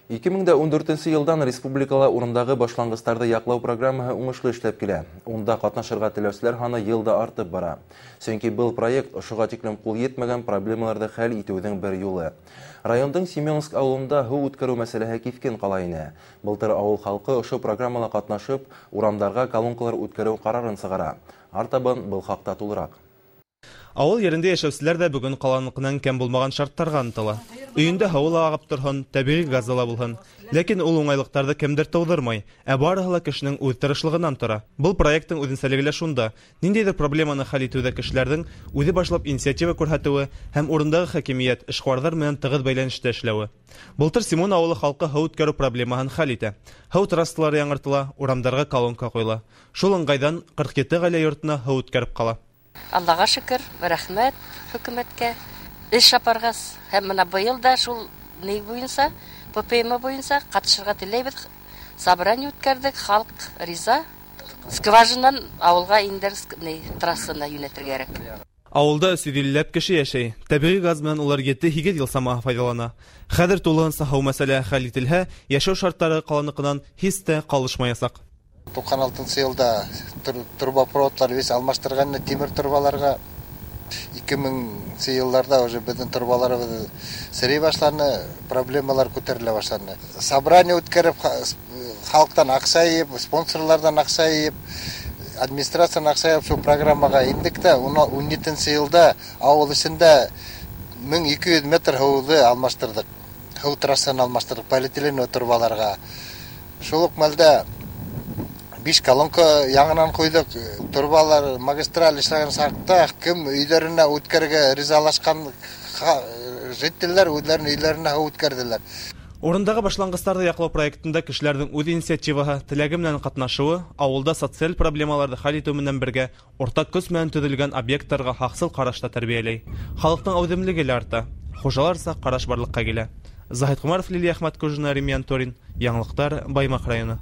2014 йылдан республикала урындағы башланғыстарҙы яҡлау программаһы уңышлы эшләп килә. Унда ҡатнашырға теләүселәр һаны йыл да артып бара. Сөнки был проект ошоға тиклем ҡул етмәгән проблемаларҙы хәл итеүҙең бер юлы. Райондың Семеновск ауылында һыу үткәреү мәсьәләһе киҫкен ҡала ине. Былтыр ауыл халҡы ошо программала ҡатнашып, урамдарға колонкалар үткәреү ҡарарын сығара. Артабан был хаҡта тулыраҡ. Ауыл ерендә йәшәүселәр ҙә бөгөн ҡаланыҡынан кәм булмаған шарттарға ынтыла. Өйөндә һыуы ла ағып торһон, тәбиғи газы ла булһын. Ләкин ул уңайлыҡтарҙы кемдер тыуҙырмай, ә барыһы ла кешенең үҙ тырышлығынан тора. Был проекттың үҙенсәлеге лә шунда. Ниндәйҙер проблеманы хәл итеүҙә кешеләрҙең үҙе башлап инициатива күрһәтеүе һәм урындағы хакимиәт, эшҡыуарҙар менән тығыҙ бәйләнештә эшләүе. Былтыр Симон ауылы халҡы һыу үткәреү проблемаһын хәл итә. Һыу трассалары яңыртыла, урамдарға колонка ҡуйыла. Шул ыңғайҙан 47 ғаилә йортона һыу үткәреп ҡала. Аллаға шөкөр, рәхмәт хөкүмәткә. Эш апарғас, һәм мына быйыл да шул ни буйынса, ППМ буйынса ҡатышырға теләйбеҙ. Собрание үткәрҙек, халыҡ риза. Скважинан ауылға индер трассаны йүнәтергә кәрәк. Ауылда 350 кеше йәшәй. Тәбиғи газ менән улар 7-8 йыл самаһы файҙалана. Хәҙер тулыһынса һыу мәсьәләһе хәл ителһә, йәшәү шарттары ҡаланыҡынан һис тә ҡалышмаясаҡ. 96 йылда трубопроводлар весь алмаштырған тимер торбаларға. 2000 йылларда уже беҙҙең торбаларыбыҙ серей башланы, проблемалар күтәрелә башланы. Собрание үткәреп, халыҡтан аҡса йыйып, спонсорларҙан аҡса йыйып, администрациянан аҡса йыйып, шул программаға индек тә, 17 йылда ауыл эсендә 1200 метр һыуҙы алмаштырҙыҡ. Һыу трассаһын алмаштырҙыҡ полиэтиленовый торбаларға. Шул уҡ мәлдә 5 колонка яңынан ҡуйҙыҡ. Торбалар магистраль эшләгән саҡта кем өйҙәренә үткәрергә ризалашҡан жителдәр үҙҙәренең өйҙәренә һыу үткәрҙеләр. Урындағы башланғыстарҙы яҡлау проектында кешеләрҙең үҙ инициативаһы, теләге менән ҡатнашыуы ауылда социаль проблемаларҙы хәл итеү менән бергә уртаҡ көс менән төҙөлгән объекттарға һаҡсыл ҡарашта тәрбиәләй. Халыҡтың әүҙемлеге лә арта, хужаларса ҡараш барлыҡҡа килә. Заһид Ғүмәров, Лилия Әхмәтҡужина, Римьян Торин, Яңылыҡтар, Баймаҡ районы.